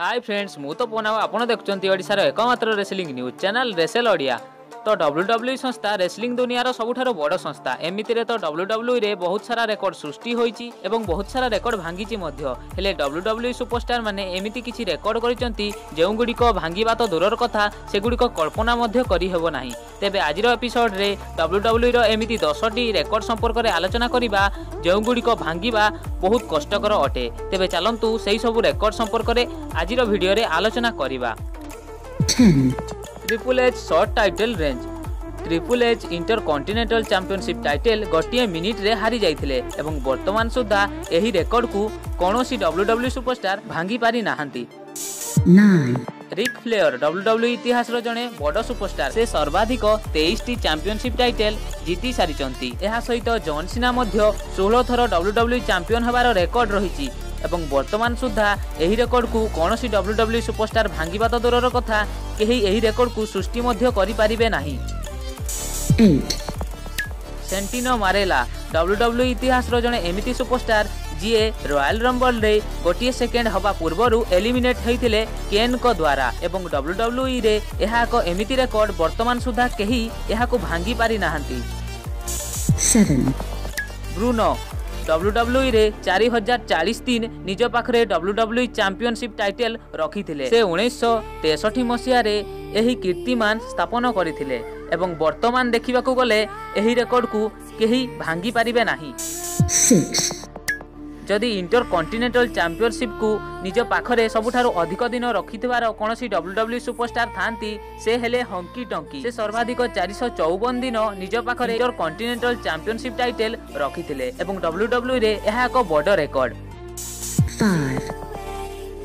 High friends, ମୁଁ ତ ପୋନା, ଆପଣ ଦେଖୁଛନ୍ତି ଓଡ଼ିଶାର ଏକମାତ୍ର ରେସଲିଂ ନ୍ୟୁଜ୍ ଚ୍ୟାନେଲ୍ ରେସେଲ୍ ଓଡ଼ିଆ। ତ ଡବ୍ଲ୍ୟୁ ଡବ୍ଲ୍ୟୁ ସଂସ୍ଥା ରେସଲିଂ ଦୁନିଆର ସବୁଠାରୁ ବଡ଼ ସଂସ୍ଥା। ଏମିତିରେ ତ ଡବ୍ଲ୍ୟୁ ଡବ୍ଲ୍ୟୁରେ ବହୁତ ସାରା ରେକର୍ଡ ସୃଷ୍ଟି ହୋଇଛି ଏବଂ ବହୁତ ସାରା ରେକର୍ଡ ଭାଙ୍ଗିଛି ମଧ୍ୟ। ହେଲେ ଡବ୍ଲ୍ୟୁ ଡବ୍ଲ୍ୟୁ ସୁପରଷ୍ଟାର ମାନେ ଏମିତି କିଛି ରେକର୍ଡ କରିଛନ୍ତି, ଯେଉଁଗୁଡ଼ିକ ଭାଙ୍ଗିବା ତ ଦୂରର କଥା, ସେଗୁଡ଼ିକ କଳ୍ପନା ମଧ୍ୟ କରିହେବ ନାହିଁ। ତେବେ ଆଜିର ଏପିସୋଡରେ ଡବ୍ଲ୍ୟୁ ଡବ୍ଲ୍ୟୁର ଏମିତି 10ଟି ରେକର୍ଡ ସମ୍ପର୍କରେ ଆଲୋଚନା କରିବା, ଯେଉଁଗୁଡ଼ିକ ଭାଙ୍ଗିବା ବହୁତ କଷ୍ଟକର ଅଟେ। ତେବେ ଚାଲନ୍ତୁ, ସେହି ସବୁ ରେକର୍ଡ ସମ୍ପର୍କରେ ଆଜିର ଭିଡ଼ିଓରେ ଆଲୋଚନା କରିବା। 10, Triple H short title reign. Triple H Intercontinental Championship title ଗୋଟିଏ ମିନିଟ୍ରେ ହାରି ଯାଇଥିଲେ ଏବଂ ବର୍ତ୍ତମାନ ସୁଦ୍ଧା ଏହି ରେକର୍ଡକୁ କୌଣସି ଡବ୍ଲ୍ୟୁ ଡବ୍ଲ୍ୟୁ ସୁପରଷ୍ଟାର ଭାଙ୍ଗି ପାରି ନାହାନ୍ତି। 9, ରିକ୍ ଫ୍ଲେୟର ଡବ୍ଲ୍ୟୁ ଡବ୍ଲ୍ୟୁ ଇତିହାସର ଜଣେ ବଡ଼ ସୁପରଷ୍ଟାର। ସେ ସର୍ବାଧିକ 23ଟି ଚାମ୍ପିଅନସିପ୍ ଟାଇଟେଲ୍ ଜିତି ସାରିଛନ୍ତି। ଏହା ସହିତ ଜନ୍ ସିନା ମଧ୍ୟ 16 ଥର ଡବ୍ଲ୍ୟୁ ଡବ୍ଲ୍ୟୁ ଚାମ୍ପିଅନ ହେବାର ରେକର୍ଡ ରହିଛି ଏବଂ ବର୍ତ୍ତମାନ ସୁଦ୍ଧା ଏହି ରେକର୍ଡକୁ କୌଣସି ଡବ୍ଲ୍ୟୁ ଡବ୍ଲ୍ୟୁ ସୁପରଷ୍ଟାର ଭାଙ୍ଗିବା ତ ଦୂରର କଥା, କେହି ଏହି ରେକର୍ଡକୁ ସୃଷ୍ଟି ମଧ୍ୟ କରିପାରିବେ ନାହିଁ। 8, ସେଣ୍ଟିନୋ ମାରେଲା ଡବ୍ଲ୍ୟୁ ଡବ୍ଲ୍ୟୁ ଇତିହାସର ଜଣେ ଏମିତି ସୁପରଷ୍ଟାର, ଯିଏ ରୟାଲ ରମ୍ବଲରେ ଗୋଟିଏ ସେକେଣ୍ଡ ହେବା ପୂର୍ବରୁ ଏଲିମିନେଟ୍ ହୋଇଥିଲେ କେନ୍ଙ୍କ ଦ୍ୱାରା ଏବଂ ଡବ୍ଲ୍ୟୁ ଡବ୍ଲ୍ୟୁଇରେ ଏହା ଏକ ଏମିତି ରେକର୍ଡ, ବର୍ତ୍ତମାନ ସୁଦ୍ଧା କେହି ଏହାକୁ ଭାଙ୍ଗି ପାରିନାହାନ୍ତି। 7, ବ୍ରୁନୋ ଡବ୍ଲ୍ୟୁ ଡବ୍ଲ୍ୟୁଇରେ 4040 ଦିନ ନିଜ ପାଖରେ ଡବ୍ଲ୍ୟୁ ଡବ୍ଲ୍ୟୁ ଚାମ୍ପିଅନସିପ୍ ଟାଇଟେଲ୍ ରଖିଥିଲେ। ସେ 1963 ମସିହାରେ ଏହି କୀର୍ତ୍ତିମାନ ସ୍ଥାପନ କରିଥିଲେ ଏବଂ ବର୍ତ୍ତମାନ ଦେଖିବାକୁ ଗଲେ ଏହି ରେକର୍ଡକୁ କେହି ଭାଙ୍ଗି ପାରିବେ ନାହିଁ। 6, ଯଦି ଇଣ୍ଟର କଣ୍ଟିନେଣ୍ଟାଲ ଚାମ୍ପିଅନସିପ୍କୁ ନିଜ ପାଖରେ ସବୁଠାରୁ ଅଧିକ ଦିନ ରଖିଥିବାର କୌଣସି ଡବ୍ଲ୍ୟୁ ଡବ୍ଲ୍ୟୁ ସୁପରଷ୍ଟାର ଥାନ୍ତି, ସେ ହେଲେ ହଙ୍କି ଟଙ୍କି। ସେ ସର୍ବାଧିକ 454 ଦିନ ନିଜ ପାଖରେ ଇଣ୍ଟର କଣ୍ଟିନେଣ୍ଟାଲ ଚାମ୍ପିଅନସିପ୍ ଟାଇଟେଲ୍ ରଖିଥିଲେ ଏବଂ ଡବ୍ଲ୍ୟୁ ଡବ୍ଲ୍ୟୁରେ ଏହା ଏକ ବଡ଼ ରେକର୍ଡ। 5,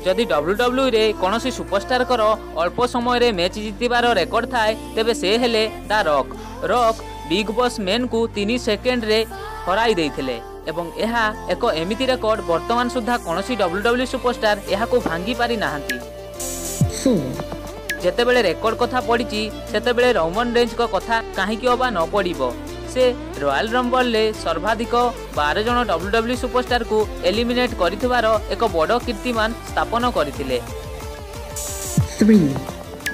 ଯଦି ଡବ୍ଲ୍ୟୁ ଡବ୍ଲ୍ୟୁରେ କୌଣସି ସୁପରଷ୍ଟାରଙ୍କର ଅଳ୍ପ ସମୟରେ ମ୍ୟାଚ୍ ଜିତିବାର ରେକର୍ଡ ଥାଏ, ତେବେ ସେ ହେଲେ ଦ ରକ୍। ରକ୍ ବିଗ୍ ବସ୍ ମେନ୍କୁ 3 ସେକେଣ୍ଡରେ ହରାଇ ଦେଇଥିଲେ ଏବଂ ଏହା ଏକ ଏମିତି ରେକର୍ଡ, ବର୍ତ୍ତମାନ ସୁଦ୍ଧା କୌଣସି ଡବ୍ଲ୍ୟୁ ଡବ୍ଲ୍ୟୁ ସୁପରଷ୍ଟାର ଏହାକୁ ଭାଙ୍ଗି ପାରିନାହାନ୍ତି। 4, ଯେତେବେଳେ ରେକର୍ଡ କଥା ପଡ଼ିଛି, ସେତେବେଳେ ରୋମନ ରେଞ୍ଜଙ୍କ କଥା କାହିଁକି ଅବା ନ ପଡ଼ିବ? ସେ ରୟାଲ ରମ୍ବଲରେ ସର୍ବାଧିକ 12 ଜଣ ଡବ୍ଲ୍ୟୁ ଡବ୍ଲ୍ୟୁ ସୁପରଷ୍ଟାରକୁ ଏଲିମିନେଟ୍ କରିଥିବାର ଏକ ବଡ଼ କୀର୍ତ୍ତିମାନ ସ୍ଥାପନ କରିଥିଲେ। 3,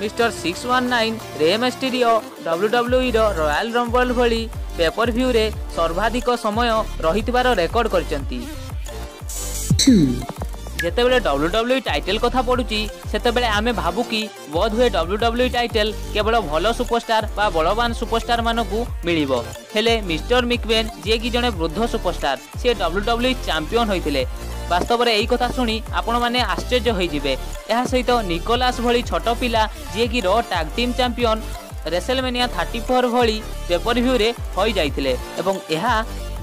ମିଷ୍ଟର 619 ରେ ମେଷ୍ଟିରିଓ ଡବ୍ଲ୍ୟୁ ଡବ୍ଲ୍ୟୁଇର ରୟାଲ ରମ୍ବଲ ଭଳି ପେପର ଭ୍ୟୁରେ ସର୍ବାଧିକ ସମୟ ରହିଥିବାର ରେକର୍ଡ କରିଛନ୍ତି। 2, ଯେତେବେଳେ ଡବ୍ଲ୍ୟୁ ଡବ୍ଲ୍ୟୁ ଟାଇଟେଲ୍ କଥା ପଡ଼ୁଛି, ସେତେବେଳେ ଆମେ ଭାବୁ କି ବୋଧହୁଏ ଡବ୍ଲ୍ୟୁ ଡବ୍ଲ୍ୟୁ ଟାଇଟେଲ୍ କେବଳ ଭଲ ସୁପରଷ୍ଟାର ବା ବଳବାନ ସୁପରଷ୍ଟାର ମାନଙ୍କୁ ମିଳିବ। ହେଲେ ମିଷ୍ଟର ମିକମେନ୍, ଯିଏକି ଜଣେ ବୃଦ୍ଧ ସୁପରଷ୍ଟାର, ସିଏ ଡବ୍ଲ୍ୟୁ ଡବ୍ଲ୍ୟୁ ଚାମ୍ପିଅନ ହୋଇଥିଲେ। ବାସ୍ତବରେ ଏହି କଥା ଶୁଣି ଆପଣମାନେ ଆଶ୍ଚର୍ଯ୍ୟ ହୋଇଯିବେ। ଏହା ସହିତ ନିକୋଲାସ ଭଳି ଛୋଟ ପିଲା, ଯିଏକି ର ଟ୍ୟାଗ୍ ଟିମ୍ ଚାମ୍ପିଅନ, ରେସେଲମେନିଆ 34 ଭଳି ପେପର ଭ୍ୟୁରେ ହୋଇଯାଇଥିଲେ ଏବଂ ଏହା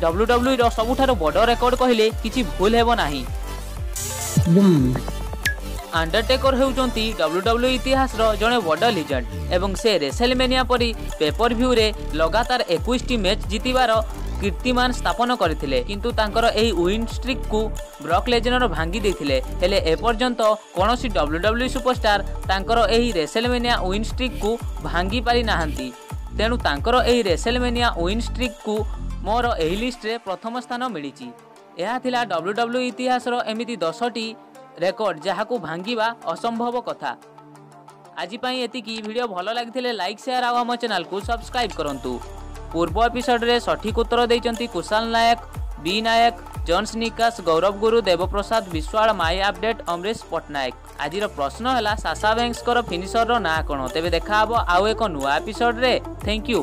ଡବ୍ଲ୍ୟୁ ଡବ୍ଲ୍ୟୁର ସବୁଠାରୁ ବଡ଼ ରେକର୍ଡ କହିଲେ କିଛି ଭୁଲ ହେବ ନାହିଁ। 1, ଅଣ୍ଡରଟେକର ହେଉଛନ୍ତି ଡବ୍ଲ୍ୟୁ ଡବ୍ଲ୍ୟୁ ଇତିହାସର ଜଣେ ବଡ଼ ଲିଜେଣ୍ଡ ଏବଂ ସେ ରେସେଲମେନିଆ ପରି ପେପର ଭ୍ୟୁରେ ଲଗାତାର 21ଟି ମ୍ୟାଚ୍ ଜିତିବାର କୀର୍ତ୍ତିମାନ ସ୍ଥାପନ କରିଥିଲେ। କିନ୍ତୁ ତାଙ୍କର ଏହି ୱିନ୍ ଷ୍ଟ୍ରିକ୍କୁ ବ୍ରକ୍ ଲେଜନର ଭାଙ୍ଗି ଦେଇଥିଲେ। ହେଲେ ଏପର୍ଯ୍ୟନ୍ତ କୌଣସି ଡବ୍ଲ୍ୟୁ ଡବ୍ଲ୍ୟୁ ସୁପରଷ୍ଟାର ତାଙ୍କର ଏହି ରେସେଲମେନିଆ ୱିନ୍ ଷ୍ଟ୍ରିକ୍କୁ ଭାଙ୍ଗି ପାରିନାହାନ୍ତି। ତେଣୁ ତାଙ୍କର ଏହି ରେସେଲମେନିଆ ୱିନ୍ ଷ୍ଟ୍ରିକ୍କୁ ମୋର ଏହି ଲିଷ୍ଟରେ ପ୍ରଥମ ସ୍ଥାନ ମିଳିଛି। ଏହା ଥିଲା ଡବ୍ଲ୍ୟୁ ଡବ୍ଲ୍ୟୁ ଇତିହାସର ଏମିତି 10ଟି ରେକର୍ଡ, ଯାହାକୁ ଭାଙ୍ଗିବା ଅସମ୍ଭବ କଥା। ଆଜି ପାଇଁ ଏତିକି। ଭିଡ଼ିଓ ଭଲ ଲାଗିଥିଲେ ଲାଇକ୍, ସେୟାର ଆଉ ଆମ ଚ୍ୟାନେଲକୁ ସବସ୍କ୍ରାଇବ୍ କରନ୍ତୁ। ପୂର୍ବ ଏପିସୋଡରେ ସଠିକ୍ ଉତ୍ତର ଦେଇଛନ୍ତି କୁଶାଲ ନାୟକ, ବି ନାୟକ, ଜନ୍ସ ନିକାଶ, ଗୌରବ ଗୁରୁ, ଦେବପ୍ରସାଦ ବିଶ୍ୱାଳ, ମାଇ ଆପଡେଟ୍, ଅମରୀଶ ପଟ୍ଟନାୟକ। ଆଜିର ପ୍ରଶ୍ନ ହେଲା, ସାସା ବ୍ୟାଙ୍କସଙ୍କର ଫିନିସରର ନାଁ କ'ଣ? ତେବେ ଦେଖା ହେବ ଆଉ ଏକ ନୂଆ ଏପିସୋଡରେ। Thank you.